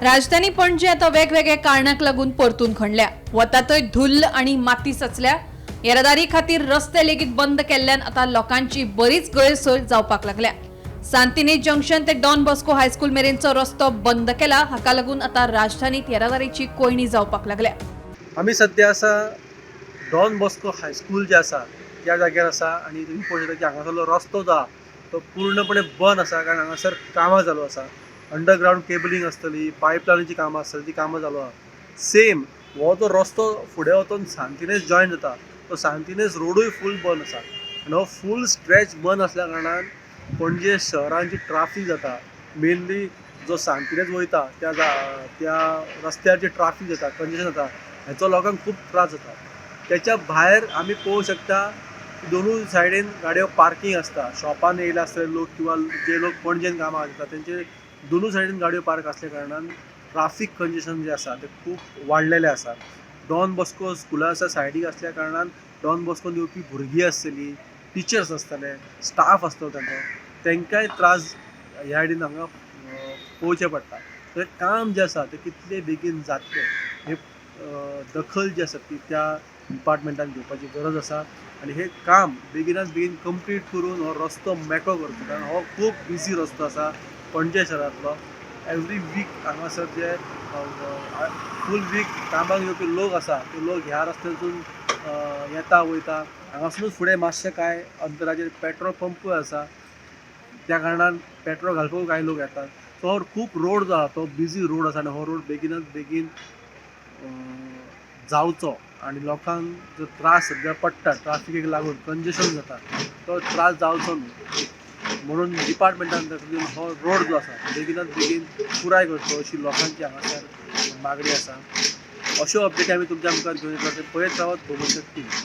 राजधानी पणजे आता वेगवेगळ्या कारणाक लागून परतून खणल्या. वता थंय धुल्ल आनी माती साचल्या. येरादारी खातीर रस्ते लेगीत बंद केल्ल्यान आता लोकांची बरीच गैरसोय जावपाक लागल्या. सांतिनेज जंक्शन ते डॉन बॉस्को हायस्कूल मेरेनचो रस्तो बंद केला. हाका लागून आता राजधानीत येरादारीची कोंयडी जावपाक लागल्या. आमी सद्या आसा डॉन बॉस्को हायस्कूल जे आसा त्या जाग्यार आसा आनी तुमी पळोवंक शकता की हांगासरलो रस्तो जो आहा तो पूर्णपणे बंद आसा, कारण हांगासर कामां चालू आसा. अंडरग्रावंड केबलिंग आसतली, पायपलायनीची कामां आसतली, ती कामां चालू आहा. सेम हो जो रस्तो फुडें वचून सांतिनेज जॉयन जाता, तो सांतिनेज रोडूय फूल बंद आसा आनी हो फूल स्ट्रेच बंद आसल्या कारणान पणजे शहरान जी ट्राफीक जाता, मेनली जो सांतिनेज वयता त्या रस्त्यार जी ट्राफीक जाता, कंजेशन जाता, हेचो लोकांक खूब त्रास जाता. त्याच्या भायर आमी पळोवंक शकता, दोनूय सायडीन गाडयो पार्कींग आसता. शॉपान येयले आसतले लोक किंवा जे लोक पणजेन कामाक वता, तेंचे दोनूय सायडीन गाडयो पार्क आसल्या कारणान ट्राफीक कंजेशन जें आसा तें खूब वाडलेलें आसा. डॉन बॉस्को स्कुला आसा सायडीक आसल्या कारणान डॉन बॉस्कोन येवपी भुरगीं आसतलीं, टिचर्स आसतले, स्टाफ आसतलो तांचो, तांकांय त्रास ह्या सायडीन हांगा पळोवचें पडटा. तर काम जें आसा तें कितले बेगीन जातलें हें दखल जी आसा ती त्या डिपार्टमेंटान घेवपाची गरज आसा आनी हें काम बेगिनात बेगीन कंप्लीट करून हो रस्तो मेकळो करचो, कारण हो खूब बिजी रस्तो आसा पणजे शहरांतलो. एवरी वीक हांगासर जे फूल वीक कामाक येवपी लोक आसा, ते लोक ह्या रस्त्यातून येता वयता. हांगासरूच फुडें मातशें कांय अंतराचेर पेट्रोल पंपूय आसा, त्या कारणान पेट्रोल घालपाक कांय लोक येतात. सो हो खूब रोड जो आहा तो बिजी रोड आसा आनी हो रोड बेगिनात बेगीन जावचो आनी लोकांक जो त्रास सद्या पडटा, ट्राफिकेक लागून कंजेशन जाता, तो त्रास जावचो न्हू म्हणून डिपार्टमेंटान दखल घेवन हो रोड जो आसा बेगिनात बेगीन पुराय करचो अशी लोकांची हांगासर मागणी आसा. अश्यो अपडेटी आमी तुमच्या मुखार घेवन येतले. पळयत रावात गोमंतक टीव्ही.